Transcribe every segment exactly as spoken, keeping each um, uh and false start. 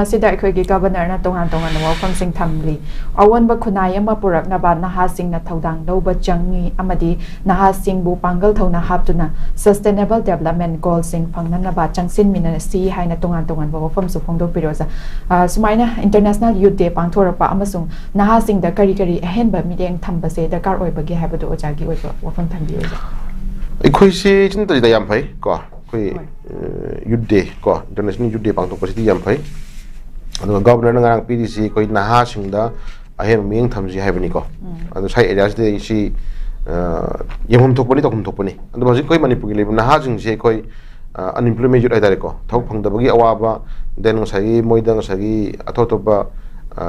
ꯑꯁꯤꯗ ꯑꯩꯈꯣꯏꯒꯤ ꯒꯕꯔꯅꯔꯅ ꯇꯣꯉꯥꯟ ꯇꯣꯉꯥꯟꯕ ꯋꯥꯐꯝꯁꯤꯡ ꯊꯝꯂꯤ꯫ ꯑꯑꯣꯟꯕ ꯈꯨꯟꯅꯥꯏ ꯑꯃ ꯄꯨꯔꯛꯅꯕ ꯅꯍꯥꯁꯤꯡꯅ ꯊꯧꯗꯥꯡ ꯂꯧꯕ ꯆꯪꯏ ꯑꯃꯗꯤ ꯅꯍꯥꯁꯤꯡꯕꯨ ꯄꯥꯡꯒꯜ ꯊꯧꯅꯥ ꯍꯥꯞꯇꯨꯅ sustainable development goalꯁꯤꯡ ꯐꯪꯅꯅꯕ ꯆꯪꯁꯤꯟꯃꯤꯟꯅꯁꯤ ꯍꯥꯏꯅ ꯇꯣꯉꯥꯟ ꯇꯣꯉꯥꯟꯕ ꯋꯥꯐꯝꯁꯨ ꯐꯣꯡꯗꯣꯛꯄꯤꯔꯣ ꯑꯣꯖꯥ꯫ ꯑ, ꯁꯨꯃꯥꯏꯅ International Youth Day ꯄꯥꯡꯊꯣꯔꯛꯄ ꯑꯃꯁꯨꯡ ꯅꯍꯥꯁꯤꯡꯗ ꯀꯔꯤ ꯀꯔꯤ ꯑꯍꯦꯟꯕ ꯃꯤꯠꯌꯦꯡ ꯊꯝꯕꯁꯦ ꯗꯔꯀꯥꯔ ꯑꯣꯏꯕꯒꯦ ꯍꯥꯏꯕꯗꯨ ꯑꯣꯖꯥꯒꯤ ꯑꯣꯏꯕ ꯋꯥꯐꯝ ꯊꯝꯕꯤꯌꯨ ꯑꯣꯖꯥ꯫ ꯑꯩꯈꯣꯏꯁꯤ ꯆꯤꯟꯇꯗ ꯌꯥꯝ ꯐꯩ ꯀꯣ, ꯑꯩꯈꯣꯏ ꯍꯣꯏ꯫ ꯌꯨꯠ ꯗꯦ ꯀꯣ, ꯏꯟꯇꯔꯅꯦꯁꯅꯦꯜ ꯌꯨꯠ ꯗꯦ ꯄꯥꯡꯊꯣꯛꯄꯁꯤꯗꯤ ꯌꯥꯝ ꯐꯩ꯫ ꯑꯗꯨꯒ ꯒꯕꯔꯅꯔꯅ ꯉꯔꯥꯡ ꯄꯤꯔꯤꯁꯤ ꯑꯩꯈꯣꯏ ꯅꯍꯥꯁꯤꯡꯗ ꯑꯍꯦꯟꯕ ꯃꯤꯠꯌꯦꯡ ꯊꯝꯁꯤ ꯍꯥꯏꯕꯅꯤꯀꯣ꯫ ꯎꯝ꯫ ꯑꯗꯣ ꯁ꯭ꯋꯥꯏ ꯑꯦꯔꯤꯌꯥꯁꯤꯗ ꯁꯤ, ꯑ, ꯌꯦꯡꯐꯝ ꯊꯣꯛꯄꯅꯤ, ꯇꯧꯐꯝ ꯊꯣꯛꯄꯅꯤ꯫ ꯑꯗꯨꯕꯨ ꯍꯧꯖꯤꯛ ꯑꯩꯈꯣꯏ ꯃꯅꯤꯄꯨꯔꯒꯤ ꯂꯩꯔꯤꯕ ꯅꯍꯥꯁꯤꯡꯁꯦ ꯑꯩꯈꯣꯏ, ꯑ, unemployment youth ꯍꯥꯏꯇꯥꯔꯦꯀꯣ, ꯊꯕꯛ ꯐꯪꯗꯕꯒꯤ ꯑꯋꯥꯕ, then ꯉꯁꯥꯏꯒꯤ ꯃꯣꯏꯗ ꯉꯁꯥꯏꯒꯤ ꯑꯇꯣꯞ ꯑꯇꯣꯞꯄ, ꯑ,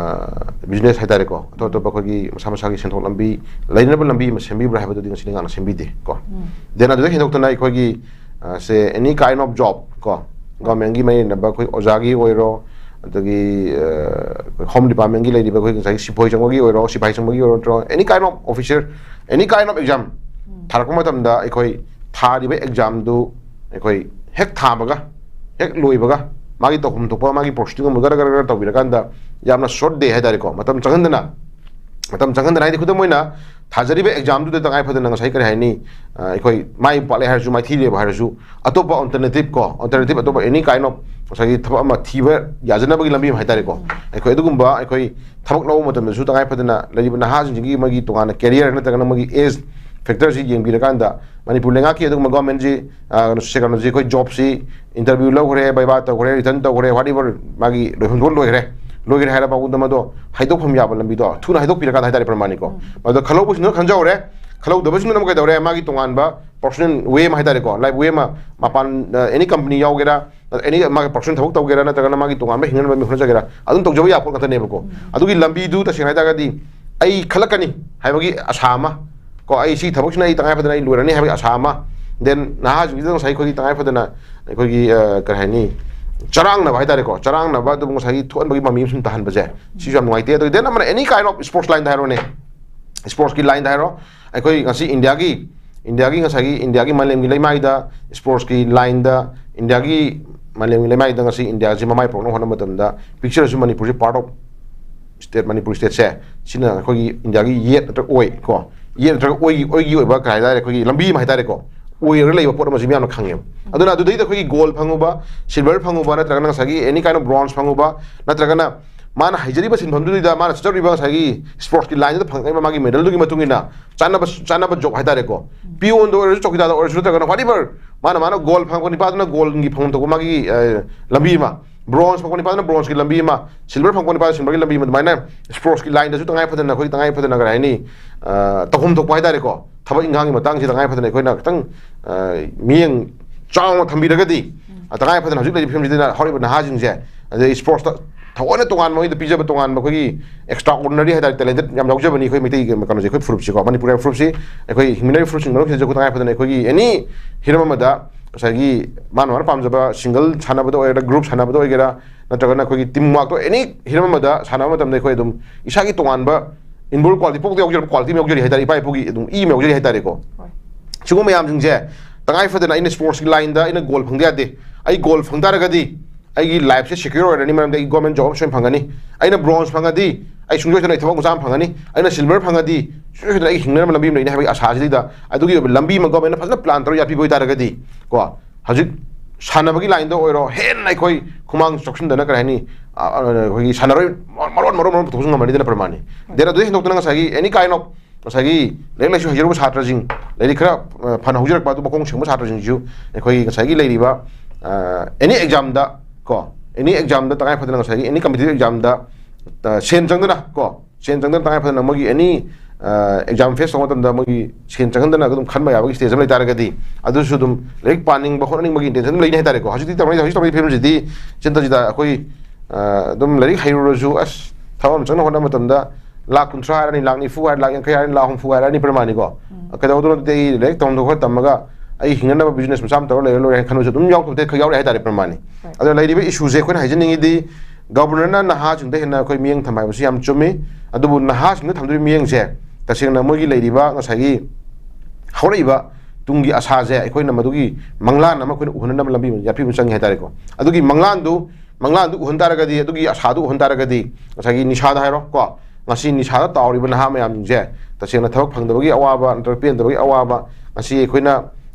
business ꯍꯥꯏꯇꯥꯔꯦꯀꯣ, ꯑꯇꯣꯞ ꯑꯇꯣꯞꯄ ꯑꯩꯈꯣꯏꯒꯤ ꯃꯁꯥ ꯃꯁꯥꯒꯤ ꯁꯦꯟꯊꯣꯛ ꯂꯝꯕꯤ ꯂꯩꯅꯕ ꯂꯝꯕꯤ ꯑꯃ ꯁꯦꯝꯕꯤꯕ꯭ꯔꯥ ꯍꯥꯏꯕꯗꯨꯗꯤ ꯉꯁꯤꯗꯤ ꯉꯥꯛꯅ ꯁꯦꯝꯕꯤꯗꯦ ꯀꯣ꯫ ꯎꯝ꯫ Then ꯑꯗꯨꯗ ꯍꯦꯟꯗꯣꯛꯇꯅ ꯑꯩꯈꯣꯏꯒꯤ, ꯑ, ꯁꯦ any kind of job ꯀꯣ, government ꯀꯤ ꯃꯔꯤ ꯂꯩꯅꯕ ꯑꯩꯈꯣꯏ ꯑꯣꯖꯥꯒꯤ ꯑꯣꯏꯔꯣ, ꯑꯗꯒꯤ, ꯑ, home department ꯀꯤ ꯂꯩꯔꯤꯕ ꯑꯩꯈꯣꯏ ꯉꯁꯥꯏꯒꯤ ꯁꯤꯐꯣꯏ ꯆꯪꯕꯒꯤ ꯑꯣꯏꯔꯣ, ꯁꯤꯐꯥꯏ ꯆꯪꯕꯒꯤ ꯑꯣꯏꯔꯣ ꯅꯠꯇ꯭ꯔꯣ, any kind of officer, any kind of exam ꯎꯝ꯫ ꯊꯥꯔꯛꯄ ꯃꯇꯝꯗ ꯑꯩꯈꯣꯏ ꯊꯥꯔꯤꯕ exam ꯗꯨ ꯑꯩꯈꯣꯏ ꯍꯦꯛ ꯊꯥꯕꯒ ꯍꯦꯛ ꯂꯣꯏꯕꯒ ꯃꯥꯒꯤ ꯇꯧꯐꯝ ꯊꯣꯛꯄ ꯃꯥꯒꯤ procedure ꯑꯃ ꯒꯔ ꯒꯔ ꯒꯔ ꯇꯧꯕꯤꯔꯀꯥꯟꯗ ꯌꯥꯝꯅ short day ꯍꯥꯏꯇꯥꯔꯦꯀꯣ, ꯃꯇꯝ ꯆꯪꯍꯟꯗꯅ, ꯃꯇꯝ ꯆꯪꯍꯟꯗꯅ ꯍꯥꯏꯗꯤ ꯈꯨꯗꯝ ꯑꯣꯏꯅ ꯊꯥꯖꯔꯤꯕ exam ꯗꯨꯗ ꯇꯉꯥꯏ ꯐꯗꯅ ꯉꯁꯥꯏ ꯀꯔꯤ ꯍꯥꯏꯅꯤ, ꯑ, ꯑꯩꯈꯣꯏ ꯃꯥꯏ ꯄꯥꯛꯂꯦ ꯍꯥꯏꯔꯁꯨ, ꯃꯥꯏꯊꯤꯔꯦꯕ ꯍꯥꯏꯔꯁꯨ, ꯑꯇꯣꯞꯄ alternative ꯀꯣ, alternative ꯑꯇꯣꯞꯄ any kind of ꯉꯁꯥꯏꯒꯤ ꯊꯕꯛ ꯑꯃ ꯊꯤꯕ ꯌꯥꯖꯅꯕꯒꯤ ꯂꯝꯕꯤ ꯑꯃ ꯍꯥꯏꯇꯥꯔꯦꯀꯣ꯫ ꯑꯩꯈꯣꯏ ꯑꯗꯨꯒꯨꯝꯕ ꯑꯩꯈꯣꯏ ꯊꯕꯛ ꯂꯧꯕ ꯃꯇꯝꯗꯁꯨ ꯇꯉꯥꯏ ꯐꯗꯅ ꯂꯩꯔꯤꯕ ꯅꯍꯥꯁꯤꯡꯁꯤꯒꯤ ꯃꯣꯏꯒꯤ ꯇꯣꯉꯥꯟꯅ career ꯅꯠꯇ꯭ꯔꯒꯅ ꯃꯣꯏꯒꯤ age factor ꯁꯤ ꯌꯦꯡꯕꯤꯔꯀꯥꯟꯗ ꯃꯅꯤꯄꯨꯔ ꯂꯩꯉꯥꯛꯀꯤ ꯑꯗꯨꯒꯨꯝꯕ government ꯁꯤ, ꯑ, ꯀꯩꯅꯣ, ꯁꯤ, ꯀꯩꯅꯣꯁꯤ ꯑꯩꯈꯣꯏ job ꯁꯤ interview ꯂꯧꯈ꯭ꯔꯦ, viva ꯇꯧꯈ꯭ꯔꯦ, written ꯇꯧꯈ꯭ꯔꯦ, whatever ꯃꯥꯒꯤ ꯂꯣꯏꯐꯝ ꯊꯣꯛꯄ ꯂꯣꯏꯈ꯭ꯔꯦ, ꯂꯣꯏꯈ꯭ꯔꯦ ꯍꯥꯏꯔ ꯃꯇꯨꯡꯗ ꯃꯗꯣ ꯍꯥꯏꯗꯣꯛꯐꯝ ꯌꯥꯕ ꯂꯝꯕꯤꯗꯣ ꯊꯨꯅ ꯍꯥꯏꯗꯣꯛꯄꯤꯔꯀꯥꯟꯗ ꯍꯥꯏꯇꯥꯔꯦ ꯄ꯭ꯔꯃꯥꯅꯤꯀꯣ꯫ ꯎꯝ꯫ ꯃꯗꯣ ꯈꯜꯍꯧꯕꯁꯤꯡꯗꯨꯅ ꯈꯟꯖꯍꯧꯔꯦ, ꯈꯜꯍꯧꯗꯕꯁꯤꯡꯗꯨꯅ ꯑꯃꯨꯛ ꯀꯩꯗꯧꯔꯦ, ꯃꯥꯒꯤ ꯇꯣꯉꯥꯟꯕ professional way ꯑꯃ ꯍꯥꯏꯇꯥꯔꯦꯀꯣ, life way ꯑꯃ ꯃꯄꯥꯟ, ꯑ, any company ꯌꯥꯎꯒꯦꯔꯥ, any ꯃꯥꯒꯤ profession ꯊꯕꯛ ꯇꯧꯒꯦꯔꯥ ꯅꯠꯇ꯭ꯔꯒꯅ ꯃꯥꯒꯤ ꯇꯣꯉꯥꯟꯕ ꯍꯤꯡꯅꯅꯕ ꯂꯝꯕꯤ ꯍꯣꯠꯅꯖꯒꯦꯔꯥ, ꯑꯗꯨꯝ ꯇꯧꯖꯕ ꯌꯥꯕ ꯄꯣꯠ ꯉꯥꯛꯇꯅꯦꯕꯀꯣ꯫ ꯑꯗꯨꯒꯤ ꯂꯝꯕꯤꯗꯨ ꯇꯁꯦꯡꯅ ꯍꯥꯏꯇꯥꯔꯒꯗꯤ ꯑꯩ ꯈꯜꯂꯛꯀꯅꯤ ꯍꯥꯏꯕꯒꯤ ꯑꯁꯥ ꯑꯃ ꯀꯣ, ꯑꯩ ꯁꯤ ꯊꯕꯛꯁꯤꯅ ꯑꯩ ꯇꯉꯥꯏ ꯐꯗꯅ ꯑꯩ ꯂꯣꯏꯔꯅꯤ ꯍꯥꯏꯕꯒꯤ ꯑꯁꯥ ꯑꯃ, then ꯅꯍꯥꯁꯤꯡꯁꯤꯗ ꯉꯁꯥꯏ ꯑꯩꯈꯣꯏꯒꯤ ꯇꯉꯥꯏ ꯐꯗꯅ ꯑꯩꯈꯣꯏꯒꯤ, ꯑ, ꯀꯔꯤ ꯍꯥꯏꯅꯤ, ꯆꯔꯥꯡꯅꯕ ꯍꯥꯏꯇꯥꯔꯦꯀꯣ, ꯆꯔꯥꯡꯅꯕ ꯑꯗꯨꯕꯨ ꯉꯁꯥꯏꯒꯤ ꯊꯣꯛꯍꯟꯕꯒꯤ ꯃꯃꯤ ꯑꯃ ꯁꯨꯝ ꯇꯥꯍꯟꯕꯁꯦ, ꯁꯤꯁꯨ ꯌꯥꯝ ꯅꯨꯡꯉꯥꯏꯇꯦ꯫ ꯑꯗꯨꯒ then ꯑꯃꯅ any kind of sports line ꯗ ꯍꯥꯏꯔꯣꯅꯦ, sports ꯀꯤ line ꯗ ꯍꯥꯏꯔꯣ, ꯑꯩꯈꯣꯏ ꯉꯁꯤ ꯏꯟꯗꯤꯌꯥꯒꯤ, ꯏꯟꯗꯤꯌꯥꯒꯤ ꯉꯁꯥꯏꯒꯤ ꯏꯟꯗꯤꯌꯥꯒꯤ ꯃꯥꯂꯦꯝꯒꯤ ꯂꯩꯃꯥꯏꯗ sports ꯀꯤ line ꯗ ꯏꯟꯗꯤꯌꯥꯒꯤ ꯃꯥꯂꯦꯝꯒꯤ ꯂꯩꯃꯥꯏꯗ ꯉꯁꯤ ꯏꯟꯗꯤꯌꯥꯁꯤ ꯃꯃꯥꯏ ꯄꯨꯔꯛꯅꯕ ꯍꯣꯠꯅꯕ ꯃꯇꯝꯗ, ꯄꯤꯛꯆꯔꯁꯨ ꯃꯅꯤꯄꯨꯔꯁꯤ part of state, ꯃꯅꯤꯄꯨꯔ stateꯁꯦ, ꯁꯤꯅ ꯑꯩꯈꯣꯏꯒꯤ ꯏꯟꯗꯤꯌꯥꯒꯤ ꯌꯦꯠ ꯅꯠꯇ꯭ꯔꯒ ꯑꯣꯏ ꯀꯣ, ꯌꯦꯠ ꯅꯠꯇ꯭ꯔꯒ ꯑꯣꯏꯒꯤ, ꯑꯣꯏꯒꯤ ꯑꯣꯏꯕ ꯀꯩ ꯍꯥꯏꯇꯥꯔꯦ, ꯑꯩꯈꯣꯏꯒꯤ ꯂꯝꯕꯤ ꯑꯃ ꯍꯥꯏꯇꯥꯔꯦꯀꯣ, ꯑꯣꯏꯔꯒ ꯂꯩꯕ ꯄꯣꯠ ꯑꯃꯁꯤ ꯃꯤꯌꯥꯝꯅ ꯈꯪꯉꯦꯕ꯫ ꯑꯗꯨꯅ ꯑꯗꯨꯗꯩꯗ ꯑꯩꯈꯣꯏꯒꯤ gold ꯐꯪꯉꯨꯕ, silver ꯐꯪꯉꯨꯕ, ꯅꯠꯇ꯭ꯔꯒꯅ ꯉꯁꯥꯏꯒꯤ any kind of bronze ꯐꯪꯉꯨꯕ, ꯅꯠꯇ꯭ꯔꯒꯅ ꯃꯥꯅ ꯍꯩꯖꯔꯤꯕ ꯁꯤꯟꯐꯝꯗꯨꯗ ꯃꯥꯅ ꯆꯠꯆꯔꯤꯕ ꯉꯁꯥꯏꯒꯤ sportsꯀꯤ lineꯗꯨꯗ ꯐꯪꯉꯛꯏꯕ ꯃꯥꯒꯤ medalꯗꯨꯒꯤ ꯃꯇꯨꯡ ꯏꯟꯅ ꯆꯥꯅꯕ, ꯆꯥꯅꯕ job ꯍꯥꯏꯇꯥꯔꯦꯀꯣ, peonꯗ ꯑꯣꯏꯔꯁꯨ, ꯆꯧꯀꯤꯗꯥꯔꯗ ꯑꯣꯏꯔꯁꯨ, ꯅꯠꯇ꯭ꯔꯒꯅ whatever, ꯃꯥꯅ, ꯃꯥꯅ gold ꯐꯪꯉꯛꯄ ꯅꯤꯄꯥꯗꯨꯅ goldꯒꯤ ꯐꯪꯐꯝ ꯊꯣꯛꯄ ꯃꯥꯒꯤ, ꯑ, ꯂꯝꯕꯤ ꯑꯃ, bronze ꯐꯪꯉꯛꯄ ꯅꯤꯄꯥꯗꯨꯅ bronzeꯀꯤ ꯂꯝꯕꯤ ꯑꯃ, silver ꯐꯪꯉꯛꯄ ꯅꯤꯄꯥꯗꯨꯅ silverꯒꯤ ꯂꯝꯕꯤ ꯑꯃ, ꯑꯗꯨꯃꯥꯏꯅ sportsꯀꯤ lineꯗꯁꯨ ꯇꯉꯥꯏ ꯐꯗꯅ, ꯑꯩꯈꯣꯏ ꯇꯉꯥꯏ ꯐꯗꯅ ꯀꯔꯤ ꯍꯥꯏꯅꯤ, ꯑ, ꯇꯧꯐꯝ ꯊꯣꯛꯄ ꯍꯥꯏꯇꯥꯔꯦꯀꯣ, ꯊꯕꯛ ꯏꯪꯈꯥꯡꯒꯤ ꯃꯇꯥꯡꯁꯤꯗ ꯇꯉꯥꯏ ꯐꯗꯅ ꯑꯩꯈꯣꯏꯅ ꯈꯤꯇꯪ, ꯑ, ꯃꯤꯠꯌꯦꯡ ꯆꯥꯎꯅ ꯊꯝꯕꯤꯔꯒꯗꯤ, ꯑ, ꯇꯉꯥꯏ ꯐꯗꯅ ꯍꯧꯖꯤꯛ ꯂꯩꯔꯤꯕ ꯐꯤꯕꯝꯁꯤꯗ ꯍꯧꯔꯛꯏꯕ ꯅꯍꯥꯁꯤꯡꯁꯦ, ꯑꯗꯩ sportsꯇ ꯊꯑꯣꯏꯅ ꯇꯣꯉꯥꯟꯕ ꯃꯣꯏꯗ ꯄꯤꯖꯕ ꯇꯣꯉꯥꯟꯕ ꯑꯩꯈꯣꯏꯒꯤ extraordinary ꯍꯥꯏꯇꯥꯔꯦ, talented ꯌꯥꯝ ꯌꯥꯎꯖꯕꯅꯤ ꯑꯩꯈꯣꯏ ꯃꯩꯇꯩꯒꯤ ꯀꯩꯅꯣꯁꯦ, ꯑꯩꯈꯣꯏ ꯐꯨꯔꯨꯞꯁꯦꯀꯣ, ꯃꯅꯤꯄꯨꯔꯤ ꯐꯨꯔꯨꯞꯁꯤ, ꯑꯩꯈꯣꯏ ꯍꯤꯡꯃꯤꯟꯅꯔꯤꯕ ꯐꯨꯔꯨꯞꯁꯤꯡ ꯃꯅꯨꯡꯁꯤꯗꯁꯨ ꯑꯩꯈꯣꯏ ꯇꯉꯥꯏ ꯐꯗꯅ ꯑꯩꯈꯣꯏꯒꯤ any ꯍꯤꯔꯝ ꯑꯃꯗ ꯉꯁꯥꯏꯒꯤ ꯃꯥꯅ ꯃꯥꯅ ꯄꯥꯝꯖꯕ single ꯁꯥꯟꯅꯕꯗ ꯑꯣꯏꯒꯦꯔꯥ, group ꯁꯥꯟꯅꯕꯗ ꯑꯣꯏꯒꯦꯔꯥ, ꯅꯠꯇ꯭ꯔꯒꯅ ꯑꯩꯈꯣꯏꯒꯤ team workꯇ any ꯍꯤꯔꯝ ꯑꯃꯗ ꯁꯥꯟꯅꯕ ꯃꯇꯝꯗ ꯑꯩꯈꯣꯏ ꯑꯗꯨꯝ ꯏꯁꯥꯒꯤ ꯇꯣꯉꯥꯟꯕ inborn quality ꯄꯣꯛꯇ ꯌꯥꯎꯖꯔꯕ quality ꯑꯃ ꯌꯥꯎꯖꯔꯤ ꯍꯥꯏꯇꯥꯔꯦ, ꯏꯄꯥ ꯏꯄꯨꯒꯤ ꯑꯗꯨꯝ ꯏ ꯑꯃ ꯌꯥꯎꯖꯔꯤ ꯍꯥꯏꯇꯥꯔꯦꯀꯣ꯫ ꯍꯣꯏ꯫ ꯁꯤꯒꯨꯝꯕ ꯃꯌꯥꯝꯁꯤꯡꯁꯦ ꯇꯉꯥꯏ ꯐꯗꯅ ꯑꯩꯅ sportsꯀꯤ lineꯗ ꯑꯩꯅ gold ꯐꯪꯗ ꯌꯥꯗꯦ, ꯑꯩ gold ꯐꯪ ꯇꯥꯔꯒꯗꯤ ꯑꯩꯒꯤ lifeꯁꯦ secure ꯑꯣꯏꯔꯅꯤ, ꯃꯔꯝꯗꯤ ꯑꯩ government job ꯑꯃ ꯁꯣꯏꯅ ꯐꯪꯒꯅꯤ, ꯑꯩꯅ bronze ꯐꯪꯉꯗꯤ ꯑꯩ ꯁꯨꯡꯁꯣꯏ ꯁꯣꯏꯗꯅ ꯑꯩ ꯊꯕꯛ ꯃꯆꯥ ꯑꯃ ꯐꯪꯒꯅꯤ, ꯑꯩꯅ silver ꯐꯪꯉꯗꯤ ꯁꯨꯡꯁꯣꯏ ꯁꯣꯏꯗꯅ ꯑꯩꯒꯤ ꯍꯤꯡꯅꯅꯕ ꯂꯝꯕꯤ ꯑꯃ ꯂꯩꯅꯤ ꯍꯥꯏꯕꯒꯤ ꯑꯁꯥꯁꯤꯗ ꯑꯗꯨꯒꯤ ꯑꯣꯏꯕ ꯂꯝꯕꯤ ꯑꯃ governmentꯅ ꯐꯖꯅ plan ꯇꯧꯔꯒ ꯌꯥꯠꯄꯤꯕ ꯑꯣꯏꯇꯥꯔꯒꯗꯤ ꯀꯣ, ꯍꯧꯖꯤꯛ ꯁꯥꯟꯅꯕꯒꯤ lineꯗ ꯑꯣꯏꯔꯣ, ꯍꯦꯟꯅ ꯑꯩꯈꯣꯏ ꯈꯨꯃꯥꯡ ꯆꯥꯎꯁꯤꯟꯗꯅ ꯀꯔꯤ ꯍꯥꯏꯅꯤ, ꯑ, ꯑ, ꯑꯩꯈꯣꯏꯒꯤ ꯁꯥꯟꯅꯔꯣꯏ ꯃꯔꯣꯟ ꯃꯔꯣꯟ ꯃꯔꯣꯟ ꯄꯨꯊꯣꯛꯄꯁꯨ ꯉꯝꯃꯅꯤꯗꯅ ꯄ꯭ꯔꯃꯥꯟꯅꯤ꯫ Then ꯑꯗꯨꯗꯩ ꯍꯦꯟꯗꯣꯛꯇꯅ ꯉꯁꯥꯏꯒꯤ any kind of ꯉꯁꯥꯏꯒꯤ ꯂꯥꯏꯔꯤꯛ ꯂꯥꯏꯁꯨ ꯍꯩꯖꯔꯨꯕ ꯁꯥꯇ꯭ꯔꯁꯤꯡ, ꯂꯥꯏꯔꯤꯛ ꯈꯔ, ꯑ, ꯐꯅ ꯍꯧꯖꯔꯛꯄ ꯑꯗꯨ ꯃꯈꯣꯡ ꯁꯦꯡꯕ ꯁꯥꯇ꯭ꯔꯁꯤꯡꯁꯤꯁꯨ ꯑꯩꯈꯣꯏꯒꯤ ꯉꯁꯥꯏꯒꯤ ꯂꯩꯔꯤꯕ, ꯑ, any examꯗ ꯀꯣ, any examꯗ ꯇꯉꯥꯏ ꯐꯗꯅ ꯉꯁꯥꯏꯒꯤ any competitive examꯗ, ꯑ, ꯁꯦꯟ ꯆꯪꯗꯅ ꯀꯣ, ꯁꯦꯟ ꯆꯪꯗꯅ ꯇꯉꯥꯏ ꯐꯗꯅ ꯃꯣꯏꯒꯤ any, ꯑ, exam face ꯇꯧꯕ ꯃꯇꯝꯗ ꯃꯣꯏꯒꯤ ꯁꯦꯟ ꯆꯪꯍꯟꯗꯅ ꯑꯗꯨꯝ ꯈꯟꯕ ꯌꯥꯕꯒꯤ stage ꯑꯃ ꯂꯩꯇꯥꯔꯒꯗꯤ, ꯑꯗꯨꯁꯨ ꯑꯗꯨꯝ ꯂꯥꯏꯔꯤꯛ ꯄꯥꯅꯤꯡꯕ, ꯍꯣꯠꯅꯅꯤꯡꯕꯒꯤ intention ꯑꯗꯨꯝ ꯂꯩꯅꯤ ꯍꯥꯏꯇꯥꯔꯦꯀꯣ꯫ ꯍꯧꯖꯤꯛꯇꯤ ꯇꯧꯅꯔꯤ, ꯍꯧꯖꯤꯛ ꯇꯧꯔꯤꯕ ꯐꯤꯕꯝꯁꯤꯗꯤ ꯆꯤꯟꯇꯖꯤꯗ ꯑꯩꯈꯣꯏ, ꯑ, ꯑꯗꯨꯝ ꯂꯥꯏꯔꯤꯛ ꯍꯩꯔꯨꯔꯁꯨ, ꯑꯁ, ꯊꯕꯛ ꯑꯃ ꯆꯪꯅ ꯍꯣꯠꯅꯕ ꯃꯇꯝꯗ ꯂꯥꯈ ꯀꯨꯟꯊ꯭ꯔꯥ ꯍꯥꯏꯔꯅꯤ, ꯂꯥꯈ ꯅꯤꯐꯨ ꯍꯥꯏꯔꯅꯤ, ꯂꯥꯈ ꯌꯥꯡꯈꯩ ꯍꯥꯏꯔꯅꯤ, ꯂꯥꯈ ꯍꯨꯝꯐꯨ ꯍꯥꯏꯔꯅꯤ ꯄ꯭ꯔꯃꯥꯅꯤꯀꯣ꯫ ꯎꯝ꯫ ꯀꯩꯗꯧꯗꯣꯏꯅꯣ ꯑꯗꯨꯗꯤ ꯑꯩ ꯂꯥꯏꯔꯤꯛ ꯇꯝꯗ ꯈꯔ ꯇꯝꯃꯒ ꯑꯩ ꯍꯤꯡꯅꯅꯕ business ꯃꯆꯥ ꯑꯃ ꯇꯧꯔ ꯂꯩꯔ ꯂꯣꯏꯔꯦ ꯍꯥꯏꯅ ꯈꯟꯕꯁꯨ ꯑꯗꯨꯝ ꯌꯥꯎꯔꯛꯄꯗꯤ ꯈꯔ ꯌꯥꯎꯔꯛꯑꯦ ꯍꯥꯏꯇꯥꯔꯦ ꯄ꯭ꯔꯃꯥꯅꯤ꯫ ꯍꯣꯏ꯫ ꯑꯗꯣ ꯂꯩꯔꯤꯕ issueꯁꯦ ꯑꯩꯈꯣꯏꯅ ꯍꯥꯏꯖꯅꯤꯡꯉꯤꯗꯤ, governorꯅ ꯅꯍꯥꯁꯤꯡꯗ ꯍꯦꯟꯅ ꯑꯩꯈꯣꯏ ꯃꯤꯠꯌꯦꯡ ꯊꯝꯕ ꯍꯥꯏꯕꯁꯤ ꯌꯥꯝ ꯆꯨꯝꯃꯤ꯫ ꯑꯗꯨꯕꯨ ꯅꯍꯥꯁꯤꯡꯗ ꯊꯝꯗꯣꯔꯤꯕ ꯃꯤꯠꯌꯦꯡꯁꯦ ꯇꯁꯦꯡꯅ ꯃꯣꯏꯒꯤ ꯂꯩꯔꯤꯕ ꯉꯁꯥꯏꯒꯤ ꯍꯧꯔꯛꯏꯕ ꯇꯨꯡꯒꯤ ꯑꯁꯥꯁꯦ ꯑꯩꯈꯣꯏꯅ ꯃꯗꯨꯒꯤ ꯃꯪꯂꯥꯟ ꯑꯃ ꯑꯩꯈꯣꯏꯅ ꯎꯍꯟꯅꯕ ꯂꯝꯕꯤ ꯑꯃ ꯌꯥꯠꯄꯤꯕ ꯑꯃ ꯆꯪꯉꯦ ꯍꯥꯏꯇꯥꯔꯦꯀꯣ꯫ ꯑꯗꯨꯒꯤ ꯃꯪꯂꯥꯟꯗꯨ, ꯃꯪꯂꯥꯟꯗꯨ ꯎꯍꯟ ꯇꯥꯔꯒꯗꯤ, ꯑꯗꯨꯒꯤ ꯑꯁꯥꯗꯨ ꯎꯍꯟ ꯇꯥꯔꯒꯗꯤ, ꯉꯁꯥꯏꯒꯤ ꯅꯤꯁꯥꯗ ꯍꯥꯏꯔꯣ ꯀꯣ, ꯉꯁꯤ ꯅꯤꯁꯥꯗ ꯇꯥꯎꯔꯤꯕ ꯅꯍꯥ ꯃꯌꯥꯝꯁꯤꯡꯁꯦ, ꯇꯁꯦꯡꯅ ꯊꯕꯛ ꯐꯪꯗꯕꯒꯤ ꯑꯋꯥꯕ ꯅꯠꯇ꯭ꯔꯒ ꯄꯦꯟꯗꯕꯒꯤ ꯑꯋꯥꯕ, ꯉꯁꯤ ꯑꯩꯈꯣꯏꯅ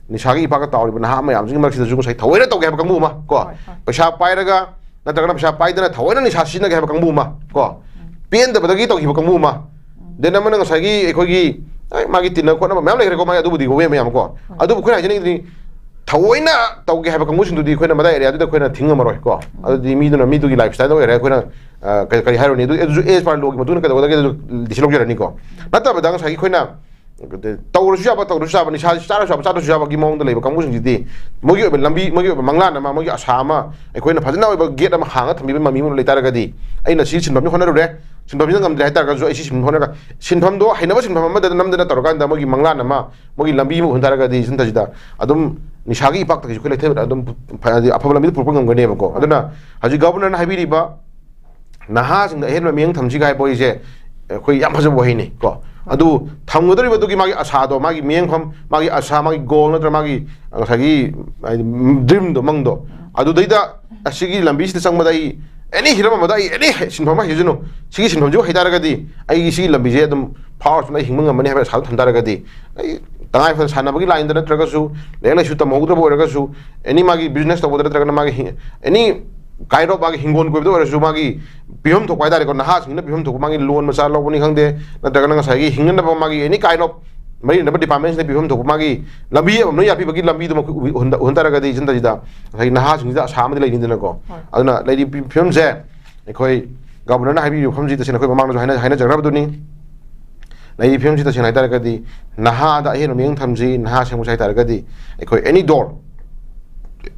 ꯅꯤꯁꯥꯒꯤ ꯏꯄꯥꯛꯇ ꯇꯥꯎꯔꯤꯕ ꯅꯍꯥ ꯃꯌꯥꯝꯁꯤꯒꯤ ꯃꯔꯛꯁꯤꯗꯁꯨ ꯉꯁꯥꯏ ꯊꯑꯣꯏꯅ ꯇꯧꯒꯦ ꯍꯥꯏꯕ ꯀꯥꯡꯕꯨ ꯑꯃ ꯀꯣ, ꯍꯣꯏ, ꯍꯣꯏ꯫ ꯄꯩꯁꯥ ꯄꯥꯏꯔꯒ ꯅꯠꯇ꯭ꯔꯒꯅ ꯄꯩꯁꯥ ꯄꯥꯏꯗꯅ ꯊꯑꯣꯏꯅ ꯅꯤꯁꯥ ꯁꯤꯖꯤꯟꯅꯒꯦ ꯍꯥꯏꯕ ꯀꯥꯡꯕꯨ ꯑꯃ ꯀꯣ, ꯄꯦꯟꯗꯕꯗꯒꯤ ꯇꯧꯈꯤꯕ ꯀꯥꯡꯕꯨ ꯑꯃ, ꯗꯦꯟ ꯑꯃꯅ ꯉꯁꯥꯏꯒꯤ ꯑꯩꯈꯣꯏꯒꯤ, ꯑꯦ, ꯃꯥꯒꯤ ꯇꯤꯟꯅ ꯈꯣꯠꯅꯕ ꯃꯌꯥꯝ ꯂꯩꯈ꯭ꯔꯦꯀꯣ, ꯃꯥꯒꯤ ꯑꯗꯨꯕꯨꯗꯤ ꯒꯣꯋꯦ ꯃꯌꯥꯝ ꯀꯣ꯫ ꯑꯗꯨꯕꯨ ꯑꯩꯈꯣꯏꯅ ꯍꯥꯏꯖꯅꯤꯡꯉꯤꯗꯨꯗꯤ ꯊꯑꯣꯏꯅ ꯇꯧꯒꯦ ꯍꯥꯏꯕ ꯀꯥꯡꯕꯨꯁꯤꯡꯗꯨꯗꯤ ꯑꯩꯈꯣꯏꯅ ꯃꯗꯥꯏ ꯑꯦꯔꯤꯌꯥꯗꯨꯗ ꯑꯩꯈꯣꯏꯅ ꯊꯤꯡꯉꯝꯃꯔꯣꯏ ꯀꯣ꯫ ꯑꯗꯨꯗꯤ ꯃꯤꯗꯨꯅ ꯃꯤꯗꯨꯒꯤ ꯂꯥꯏꯐ ꯁ꯭ꯇꯥꯏꯜꯗ ꯑꯣꯏꯔꯦ, ꯑꯩꯈꯣꯏꯅ, ꯑ, ꯀꯔꯤ, ꯀꯔꯤ ꯍꯥꯏꯔꯨꯅꯤ? ꯑꯗꯨ, ꯑꯗꯨꯁꯨ ꯑꯦꯖ ꯄꯥꯔ ꯂꯣꯒꯤ ꯃꯇꯨꯡ ꯏꯟꯅ ꯀꯩꯗꯧꯒꯗꯒꯦ ꯑꯗꯨ ꯗꯤꯁꯤꯖꯟ ꯂꯧꯖꯔꯅꯤꯀꯣ꯫ ꯅꯠꯇꯕꯗ ꯉꯁꯥꯏꯒꯤ ꯑꯩꯈꯣꯏꯅ ꯇꯧꯔꯁꯨ ꯌꯥꯕ, ꯇꯧꯗ꯭ꯔꯁꯨ ꯌꯥꯕ, ꯅꯤꯁꯥ ꯆꯥꯔꯁꯨ ꯌꯥꯕ, ꯆꯥꯗ꯭ꯔꯁꯨ ꯌꯥꯕꯒꯤ ꯃꯑꯣꯡꯗ ꯂꯩꯕ ꯀꯥꯡꯕꯨꯁꯤꯡꯁꯤꯗꯤ ꯃꯣꯏꯒꯤ ꯑꯣꯏꯕ ꯂꯝꯕꯤ, ꯃꯣꯏꯒꯤ ꯑꯣꯏꯕ ꯃꯪꯂꯥꯟ ꯑꯃ, ꯃꯣꯏꯒꯤ ꯑꯁꯥ ꯑꯃ ꯑꯩꯈꯣꯏꯅ ꯐꯖꯅ ꯑꯣꯏꯕ ꯒꯦꯠ ꯑꯃ ꯍꯥꯡꯉ ꯊꯝꯕꯤꯕ ꯃꯃꯤ ꯑꯃ ꯂꯩ ꯇꯥꯔꯒꯗꯤ, ꯑꯩꯅ ꯁꯤ ꯁꯤꯟꯐꯝꯁꯤ ꯍꯣꯠꯅꯔꯨꯔꯦ, ꯁꯤꯟꯐꯝꯁꯤꯅ ꯉꯝꯗ꯭ꯔꯦ ꯍꯥꯏ ꯇꯥꯔꯒꯁꯨ ꯑꯩ ꯁꯤ ꯁꯤꯟꯐꯝ ꯍꯣꯠꯅꯔꯒ, ꯁꯤꯟꯐꯝꯗꯣ ꯍꯩꯅꯕ ꯁꯤꯟꯐꯝ ꯑꯃꯗ ꯅꯝꯗꯅ ꯇꯧꯔꯀꯥꯟꯗ ꯃꯣꯏꯒꯤ ꯃꯪꯂꯥꯟ ꯑꯃ, ꯃꯣꯏꯒꯤ ꯂꯝꯕꯤ ꯑꯃ ꯎꯍꯟ ꯇꯥꯔꯒꯗꯤ ꯁꯤꯟꯊꯁꯤꯗ ꯑꯗꯨꯝ ꯅꯤꯁꯥꯒꯤ ꯏꯄꯥꯛꯇꯒꯤꯁꯨ ꯑꯩꯈꯣꯏ ꯂꯩꯊ-, ꯑꯗꯨꯝ ꯐ-, ꯍꯥꯏꯗꯤ ꯑꯐꯕ ꯂꯝꯕꯤꯗ ꯄꯨꯔꯛꯄ ꯉꯝꯒꯅꯦꯕꯀꯣ꯫ ꯑꯗꯨꯅ ꯍꯧꯖꯤꯛ ꯒꯕꯔꯅꯔꯅ ꯍꯥꯏꯕꯤꯔꯤꯕ ꯅꯍꯥꯁꯤꯡꯗ ꯑꯍꯦꯟꯕ ꯃꯤꯠꯌꯦꯡ ꯊꯝꯁꯤꯒ ꯍꯥꯏꯕ ꯋꯥꯔꯤꯁꯦ ꯑꯩꯈꯣꯏ ꯌꯥꯝ ꯐꯖꯕ ꯋꯥꯍꯩꯅꯤ ꯀꯣ꯫ ꯑꯗꯨ ꯊꯝꯒꯗꯧꯔꯤꯕꯗꯨꯒꯤ ꯃꯥꯒꯤ ꯑꯁꯥꯗꯣ, ꯃꯥꯒꯤ ꯃꯤꯠꯌꯦꯡꯐꯝ, ꯃꯥꯒꯤ ꯑꯁꯥ, ꯃꯥꯒꯤ ꯒꯣꯜ ꯅꯠꯇ꯭ꯔꯒ ꯃꯥꯒꯤ ꯉꯁꯥꯏꯒꯤ ꯍꯥꯏꯗꯤ ꯗ꯭ꯔꯤꯝꯗꯣ, ꯃꯪꯗꯣ, ꯑꯗꯨꯗꯩꯗ ꯑꯁꯤꯒꯤ ꯂꯝꯕꯤꯁꯤꯗ ꯆꯪꯕꯗ ꯑꯩ ꯑꯦꯅꯤ ꯍꯤꯔꯝ ꯑꯃꯗ ꯑꯩ ꯑꯦꯅꯤ ꯁꯤꯟꯐꯝ ꯑꯃ ꯍꯩꯖꯅꯨ, ꯁꯤꯒꯤ ꯁꯤꯟꯐꯝꯁꯤꯕꯨ ꯍꯩꯇꯥꯔꯒꯗꯤ ꯑꯩꯒꯤ ꯁꯤꯒꯤ ꯂꯝꯕꯤꯁꯦ ꯑꯗꯨꯝ ꯐꯥꯎꯔꯁꯨ ꯑꯩ ꯍꯤꯡꯕ ꯉꯝꯃꯅꯤ ꯍꯥꯏꯕ ꯑꯁꯥꯗꯣ ꯊꯝ ꯇꯥꯔꯒꯗꯤ, ꯑꯩ ꯇꯉꯥꯏ ꯐꯗꯅ ꯁꯥꯟꯅꯕꯒꯤ ꯂꯥꯏꯟꯗ ꯅꯠꯇ꯭ꯔꯒꯁꯨ, ꯂꯥꯏꯔꯤꯛ ꯂꯥꯏꯁꯨ ꯇꯝꯍꯧꯗ꯭ꯔꯕ ꯑꯣꯏꯔꯒꯁꯨ, ꯑꯦꯅꯤ ꯃꯥꯒꯤ ꯕꯤꯖꯤꯅꯦꯁ ꯇꯧꯕꯗ ꯅꯠꯇ꯭ꯔꯒꯅ ꯃꯥꯒꯤ ꯍꯤꯡ-, ꯑꯦꯅꯤ ꯀꯥꯏꯟ ꯑꯣꯐ ꯃꯥꯒꯤ ꯍꯤꯡꯒꯣꯜ ꯀꯣꯏꯕꯗ ꯑꯣꯏꯔꯁꯨ, ꯃꯥꯒꯤ ꯄꯤꯐꯝ ꯊꯣꯛꯄ ꯍꯥꯏꯇꯥꯔꯦꯀꯣ, ꯅꯍꯥꯁꯤꯡꯅ ꯄꯤꯐꯝ ꯊꯣꯛꯄ ꯃꯥꯒꯤ ꯂꯣꯟ ꯃꯆꯥ ꯂꯧꯕꯅꯤ ꯈꯪꯗꯦ, ꯅꯠꯇ꯭ꯔꯒꯅ ꯉꯁꯥꯏꯒꯤ ꯍꯤꯡꯅꯅꯕ ꯃꯥꯒꯤ ꯑꯦꯅꯤ ꯀꯥꯏꯟ ꯑꯣꯐ ꯃꯔꯤ ꯂꯩꯅꯕ ꯗꯤꯄꯥꯔꯠꯃꯦꯟꯁꯤꯅ ꯄꯤꯐꯝ ꯊꯣꯛꯄ ꯃꯥꯒꯤ ꯂꯝꯕꯤ ꯑꯃ ꯂꯣꯏ ꯌꯥꯠꯄꯤꯕꯒꯤ ꯂꯝꯕꯤꯗꯨꯃꯛ ꯎꯍꯟ-, ꯎꯍꯟ ꯇꯥꯔꯒꯗꯤ ꯁꯤꯟꯊꯁꯤꯗ ꯉꯁꯥꯏꯒꯤ ꯅꯍꯥꯁꯤꯡꯁꯤꯗ ꯑꯁꯥ ꯑꯃꯗꯤ ꯂꯩꯅꯤꯗꯅꯀꯣ꯫ ꯍꯣꯏ꯫ ꯑꯗꯨꯅ ꯂꯩꯔꯤꯕ ꯐꯤꯕꯝꯁꯦ ꯑꯩꯈꯣꯏ ꯒꯕꯔꯅꯔꯅ ꯍꯥꯏꯕꯤꯔꯤꯕ ꯃꯐꯝꯁꯤ ꯇꯁꯦꯡꯅ ꯑꯩꯈꯣꯏ ꯃꯃꯥꯡꯗꯁꯨ ꯍꯥꯏꯅ-, ꯍꯥꯏꯅꯖꯈ꯭ꯔꯕꯗꯨꯅꯤ꯫ ꯂꯩꯔꯤꯕ ꯐꯤꯕꯝꯁꯤ ꯇꯁꯦꯡꯅ ꯍꯥꯏꯇꯥꯔꯒꯗꯤ ꯅꯍꯥꯗ ꯑꯍꯦꯟꯕ ꯃꯤꯠꯌꯦꯡ ꯊꯝꯁꯤ, ꯅꯍꯥ ꯁꯦꯝꯕꯁꯤ ꯍꯥꯏꯇꯥꯔꯒꯗꯤ ꯑꯩꯈꯣꯏ ꯑꯦꯅꯤ ꯗꯣꯔ,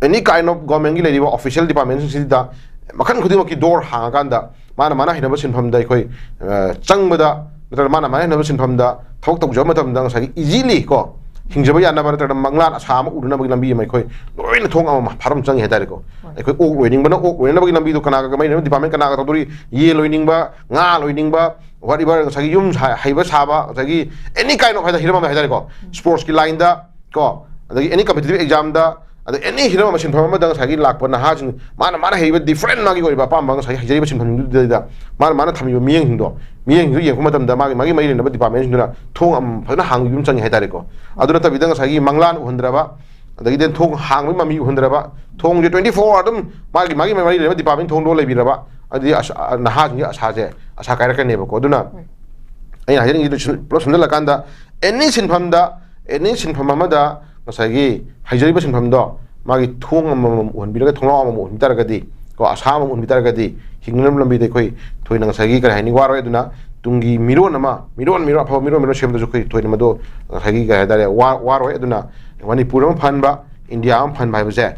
ꯑꯦꯅꯤ ꯀꯥꯏꯟ ꯑꯣꯐ ꯒꯣꯔꯃꯦꯟꯒꯤ ꯂꯩꯔꯤꯕ ꯑꯣꯐꯤꯁꯤꯌꯦꯜ ꯗꯤꯄꯥꯔꯠꯃꯦꯟꯁꯤꯡꯁꯤꯗ ꯃꯈꯜ ꯈꯨꯗꯤꯡꯃꯛꯀꯤ ꯗꯣꯔ ꯍꯥꯡꯉꯀꯥꯟꯗ ꯃꯥꯅ ꯃꯥꯅ ꯍꯩꯅꯕ ꯁꯤꯟꯐꯝꯗ ꯑꯩꯈꯣꯏ, ꯑ, ꯆꯪꯕꯗ ꯅꯠꯇ꯭ꯔꯒ ꯃꯥꯅ ꯃꯥꯅ ꯍꯩꯅꯕ ꯁꯤꯟꯐꯝꯗ ꯊꯕꯛ ꯇꯧꯖꯕ ꯃꯇꯝꯗ ꯉꯁꯥꯏꯒꯤ ꯏꯖꯤꯂꯤ ꯀꯣ ꯍꯤꯡꯖꯕ ꯌꯥꯅꯕ ꯅꯠꯇ꯭ꯔꯒ ꯃꯪꯂꯥꯟ ꯑꯁꯥ ꯑꯃ ꯎꯅꯅꯕꯒꯤ ꯂꯝꯕꯤ ꯑꯃ ꯑꯩꯈꯣꯏ ꯂꯣꯏꯅ ꯊꯣꯡ ꯑꯃ ꯐꯥꯔꯝ ꯆꯪꯉꯤ ꯍꯥꯏꯇꯥꯔꯦꯀꯣ꯫ ꯍꯣꯏ꯫ ꯑꯩꯈꯣꯏ ꯑꯣꯛ ꯂꯣꯏꯅꯤꯡꯕꯅ ꯑꯣꯛ ꯂꯣꯏꯅꯅꯕꯒꯤ ꯂꯝꯕꯤꯗꯣ ꯀꯅꯥꯒ ꯀꯃꯥꯏꯅ ꯗꯤꯄꯥꯔꯠꯃꯦꯟ ꯀꯅꯥꯒ ꯇꯧꯗꯣꯔꯤ, ꯌꯦꯟ ꯂꯣꯏꯅꯤꯡꯕ, ꯉꯥ ꯂꯣꯏꯅꯤꯡꯕ, ꯋꯥꯠ ꯏꯚꯔ ꯉꯁꯥꯏꯒꯤ ꯌꯨꯝ ꯁꯥ-, ꯍꯩꯕ ꯁꯥꯕ, ꯉꯁꯥꯏꯒꯤ ꯑꯦꯅꯤ ꯀꯥꯏꯟ ꯑꯣꯐ ꯍꯥꯏꯇꯥꯔꯦ, ꯍꯤꯔꯝ ꯑꯃ ꯍꯥꯏꯇꯥꯔꯦꯀꯣ, ꯁ꯭ꯄꯣꯔꯠꯁꯀꯤ ꯂꯥꯏꯟꯗ ꯀꯣ, ꯑꯗꯒꯤ ꯑꯦꯅꯤ ꯀꯝꯄꯤꯇꯤꯇꯤꯚ ꯑꯦꯛꯖꯥꯝꯗ, ꯑꯗ ꯑꯦꯅꯤ ꯍꯤꯔꯝ ꯑꯃ, ꯁꯤꯟꯐꯝ ꯑꯃꯗ ꯉꯁꯥꯏꯒꯤ ꯂꯥꯛꯄ ꯅꯍꯥꯁꯤꯡ, ꯃꯥꯅ ꯃꯥꯅ ꯍꯩꯕ ꯗꯤꯐ꯭ꯔꯦꯟ, ꯃꯥꯒꯤ ꯑꯣꯏꯕ ꯑꯄꯥꯝꯕ, ꯉꯁꯥꯏꯒꯤ ꯍꯩꯖꯔꯤꯕ ꯁꯤꯟꯐꯝꯁꯤꯡꯗꯨꯗ ꯃꯥꯅ ꯃꯥꯅ ꯊꯝꯃꯤꯕ ꯃꯤꯠꯌꯦꯡꯁꯤꯡꯗꯣ, ꯃꯤꯠꯌꯦꯡꯁꯤꯡꯗꯣ ꯌꯦꯡꯉꯛꯄ ꯃꯇꯝꯗ ꯃꯥꯒꯤ ꯃꯥꯒꯤ ꯃꯔꯤ ꯂꯩꯅꯕ ꯗꯤꯄꯥꯔꯠꯃꯦꯟꯁꯤꯡꯗꯨꯅ ꯊꯣꯡ ꯑꯃ ꯐꯖꯅ ꯍꯥꯡꯕꯤꯕ ꯑꯃ ꯆꯪꯉꯤ ꯍꯥꯏꯇꯥꯔꯦꯀꯣ꯫ ꯑꯗꯨ ꯅꯠꯇꯕꯤꯗ ꯉꯁꯥꯏꯒꯤ ꯃꯪꯂꯥꯟ ꯎꯍꯟꯗ꯭ꯔꯕ, ꯑꯗꯒꯤꯗꯤ ꯊꯣꯡ ꯍꯥꯡꯕꯒꯤ ꯃꯃꯤ ꯎꯍꯟꯗ꯭ꯔꯕ, ꯊꯣꯡꯁꯦ twenty four ꯑꯗꯨꯝ ꯃꯥꯒꯤ ꯃꯥꯒꯤ ꯃꯔꯤ ꯂꯩꯅꯕ ꯗꯤꯄꯥꯔꯠꯃꯦꯟ ꯊꯣꯡ ꯂꯣꯟ ꯂꯩꯕꯤꯔꯕ, ꯑꯗꯨꯗꯤ ꯑꯁ-, ꯅꯍꯥꯁꯤꯡꯒꯤ ꯑꯁꯥꯁꯦ, ꯑꯁꯥ ꯀꯥꯏꯔꯛꯀꯅꯦꯕꯀꯣ꯫ ꯑꯗꯨꯅ ꯑꯩꯅ ꯍꯥꯏꯖꯅꯤꯡꯉꯤꯗꯨ ꯁꯨꯝ-, ꯄꯨꯂꯞ ꯁꯝꯖꯜꯂꯀꯥꯟꯗ, ꯑꯦꯅꯤ ꯁꯤꯟꯐꯝꯗ, ꯑꯦꯅꯤ ꯁꯤꯟꯐꯝ ꯑꯃꯗ ꯉꯁꯥꯏꯒꯤ ꯍꯩꯖꯔꯤꯕ ꯁꯤꯟꯐꯝꯗꯣ ꯃꯥꯒꯤ ꯊꯣꯡ ꯑꯃꯃꯝ ꯎꯍꯟꯕꯤꯔꯒ, ꯊꯣꯡꯅꯥꯎ ꯑꯃꯃꯝ ꯎꯍꯟꯕꯤ ꯇꯥꯔꯒꯗꯤ, ꯀꯣ, ꯑꯁꯥ ꯑꯃꯃꯝ ꯎꯍꯟꯕꯤ ꯇꯥꯔꯒꯗꯤ, ꯍꯤꯡꯅꯅꯕ ꯂꯝꯕꯤꯗ ꯑꯩꯈꯣꯏ ꯊꯣꯏꯅ ꯉꯁꯥꯏꯒꯤ, ꯀꯔꯤ ꯍꯥꯏꯅꯤ, ꯋꯥꯔꯣꯏ꯫ ꯑꯗꯨꯅ ꯇꯨꯡꯒꯤ ꯃꯤꯔꯣꯟ ꯑꯃ, ꯃꯤꯔꯣꯟ, ꯃꯤꯔꯣꯟ, ꯑꯐꯕ ꯃꯤꯔꯣꯟ, ꯃꯤꯔꯣꯟ ꯁꯦꯝꯕꯗꯁꯨ ꯑꯩꯈꯣꯏ ꯊꯣꯏꯅ ꯃꯗꯨ ꯉꯁꯥꯏꯒꯤ, ꯀꯔꯤ ꯍꯥꯏꯇꯥꯔꯦ, ꯋꯥ-, ꯋꯥꯔꯣꯏ꯫ ꯑꯗꯨꯅ ꯃꯅꯤꯄꯨꯔ ꯑꯃ ꯐꯍꯟꯕ, ꯏꯟꯗꯤꯌꯥ ꯑꯃ ꯐꯍꯟꯕ ꯍꯥꯏꯕꯁꯦ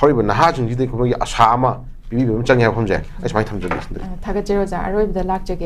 ꯍꯧꯔꯤꯕ ꯅꯍꯥꯁꯤꯡꯁꯤꯗ ꯑꯩꯈꯣꯏꯒꯤ ꯑꯁꯥ ꯑꯃ ꯄꯤꯕꯤꯕ ꯑꯃ ꯆꯪꯉꯦ ꯍꯥꯏꯕ ꯋꯥꯐꯝꯁꯦ ꯑꯩ ꯁꯨꯃꯥꯏꯅ ꯊꯝꯖꯒꯦ꯫ ꯑ, ꯊꯥꯒꯠꯆꯔꯤ ꯑꯣꯖꯥ꯫ ꯑꯔꯣꯏꯕꯗ ꯂꯥꯛꯆꯒꯦ꯫